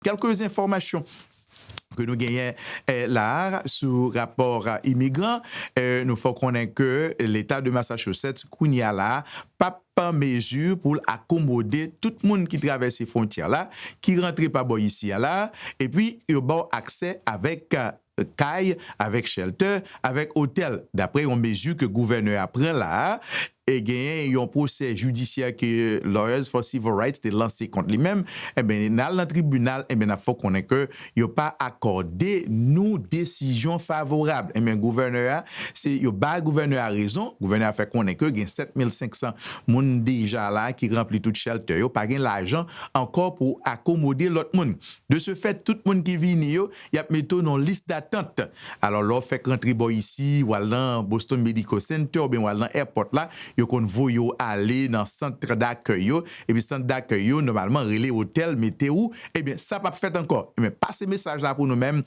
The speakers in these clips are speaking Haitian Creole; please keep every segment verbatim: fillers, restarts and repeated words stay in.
Kèlke enfòmasyon ke nou genyen eh, la a sou rapò eh, imigran, eh, nou fè konnen ke Leta de Massachusetts kounye a la a p ap an mezi pou l akomode tout moun ki travèse fwontyè la, ki rantre pa bò isi a la, epi yo ba w aksè avèk eh, kay, avèk shelter, avèk otèl, daprè yon mezi ke gouvènè a pran la a, e genyen yon pwosè jidisyè ke Lawyers for Civil Rights te lanse kont li menm, ebyen, n al nan tribinal, ebyen, n ap fè w konnen ke yo pa akòde nou desizyon favorab. Ebyen, gouvènè a, se yo ba gouvènè a rezon, gouvènè a fè konnen ke gen sèt mil senk san moun deja la ki ranpli tout shelter yo, pa gen lajan ankò pou akomode lòt moun. De ce fait, tout moun ki vini yo, y ap mete w nan lis datant. Alò, lè w fèk rantre bò isi, w al nan Boston Medical Center oubyen w al nan airport la, yo konn voye w ale nan sant dakèy yo. Epi sant dakèy yo, nòmalman, rele otèl, mete w. Ebyen, sa p ap fèt ankò. Ebyen, pase mesaj la pou nou menm.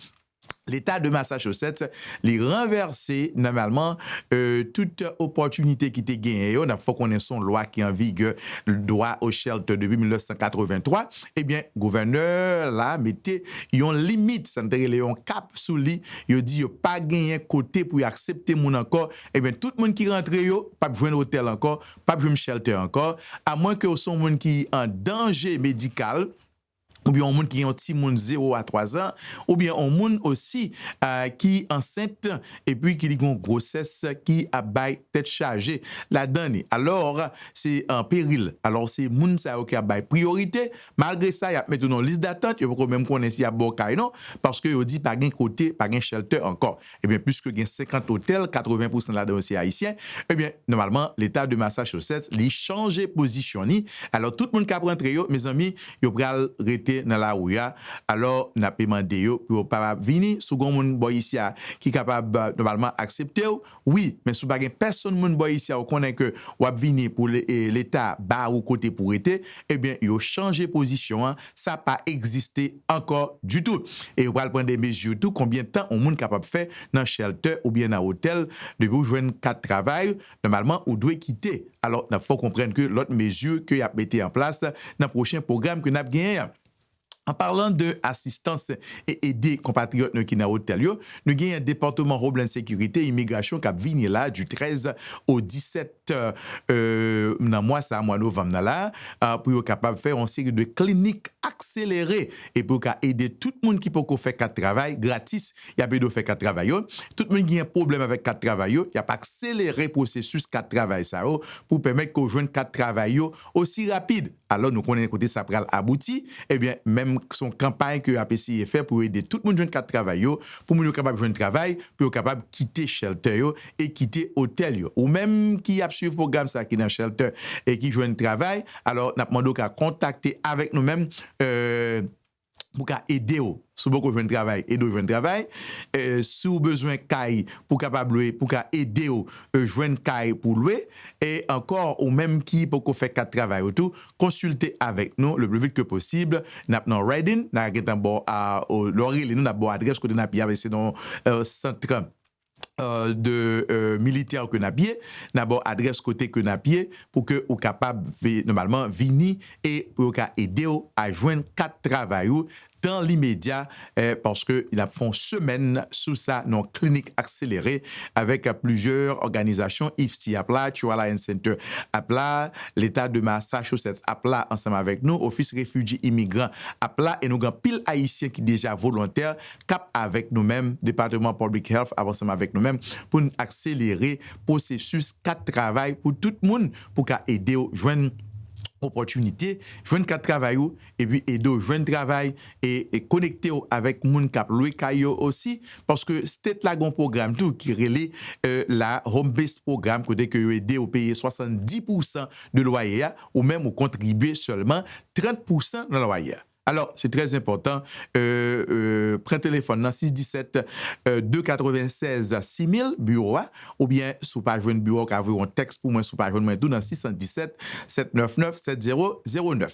Leta de Massachusetts, li ranvèse nòmalman eh, tout opòtinite ki te genyen yo. N ap fè w konnen se yon lwa ki an vigè, dwa o shelter depi mil nèf san katrevenntwa. Ebyen, gouvènè la mete yon limit, sa n te rele yon kap sou li. Yo di yo pa genyen kote pou yo aksepte moun ankò. Ebyen, tout moun ki rantre yo p ap jwenn otèl ankò, p ap jwenn shelter ankò, amwen ke w se yon moun ki an danje medikal, oubyen yon moun ki gen yon timoun zewo a twa zan, oubyen yon moun osi eh, ki ansent epi ki li gen yon gwosès ki ap bay tèt chaje ladan li. Alò, se an peril. Alò, se moun sa yo ki ap bay priyorite. Malgre sa, y ap mete w nan lis datant, yo poko menm konnen si y ap ba w kay non, paske yo di pa gen kote, pa gen shelter ankò. Ebyen, piske gen senkant otèl, katreven pousan ladan yo se ayisyen, ebyen, nòmalman, Leta de Massachusetts, li chanje pozisyon li. Alò, tout moun k ap rantre yo, mezanmi, yo pral rete nan lari a. Alò, n ap mande yo pou yo pa vini. Si w gen yon moun bò isi a ki kapab, eh, nòmalman aksepte w, wi, men si w pa gen pèsonn moun bò isi a, ou konnen ke w ap vini pou le- eh, Leta ba ou kote pou rete, ebyen, yo chanje pozisyon an, sa pa egziste ankò ditou. E yo pral pran de mezi tou, konbyen tan yon moun kapab fè nan shelter oubyen nan otèl, depi w jwenn kat travay, nòmalman, ou dwe kite. Alò, n ap fè w konprann ke lòt mezi ke y ap mete an plas nan pwochen pwogram ke n ap genyen an. An palan de asistans e ede konpatriyòt nou ki nan otèl yo, nou genyen Depatman Homeland Security, Imigrasyon k ap vini la, du trèz au disèt, eh, nan mwa sa, mwa novanm nan la, eh, pou yo kapab fè yon seri de klinik akselere e pou yo ka ede tout moun ki poko fè kat travay gratis, y ap ede w fè kat travay yo. Tout moun ki gen pwoblèm avèk kat travay yo, y ap akselere pwosesis kat travay sa yo pou pèmèt ke w jwenn kat travay yo osi rapid. Alò, nou konnen kote sa pral abouti. Ebyen, menm se yon kanpay ke y ap eseye fè pou ede tout moun jwenn kat travay yo, pou moun yo kapab jwenn travay, pou yo kapab kite shelter yo e kite otèl yo. Ou menm ki ap swiv pwogram sa ki nan shelter e ki jwenn travay, alò, n ap mande w ka kontakte avèk nou menm, eh, pou ka ede w. Si w poko jwenn travay, ede w jwenn travay. Eh, si w bezwen kay pou kapab lwe, pou ka ede w, eh, jwenn kay pou lwe. E ankò, ou menm ki poko fè kat travay ou tou, konsilte avèk nou le plus vite que possible. N ap nan Redding, n a gentan ba w, a, o, lè w rele nou, n ap ba w adrès kote n ap ye a, se nan, eh, sant, eh, de, eh, militè ke n ap ye, n ap ba w adrès kote ke n ap ye pou ke ou kapab vi- nòmalman vini e pou yo ka ede w a jwenn kat travay ou dans l'immédiat, eh, paske n ap fè yon semèn sou sa nan yon klinik akselere avèk plizyè òganizasyon, IFSI ap la, True Alliance Center ap la, Leta de Massachusetts ap la ansanm avèk nou, Ofis Refijye Imigran ap la, e nou gen anpil Ayisyen ki deja volontè k ap avèk nou menm, Depatman Public Health ap ansanm avèk nou menm pou n akselere pwosesis kat travay pou tout moun, pou ka ede w jwenn opòtinite, jwenn kat travay ou, epi ede w jwenn travay e, e konekte w avèk moun k ap lwe kay yo osi, paske state la gen yon pwogram tou ki rele, eh, la Home Based Program, kote ke yo ede w peye swasanndis pousan de lwaye a, ou menm ou kontribye sèlman trant pousan nan lwaye a. Alò, se trè enpòtan, eh, eh, pran telefòn nan sis disèt, eh, de katrevennsèz sis mil, biwo a, oubyen si w pa jwenn biwo a, w ka voye yon tèks pou mwen, si w pa jwenn mwen tou nan sis san disèt, sèt nèf nèf, sèt zewo zewo nèf.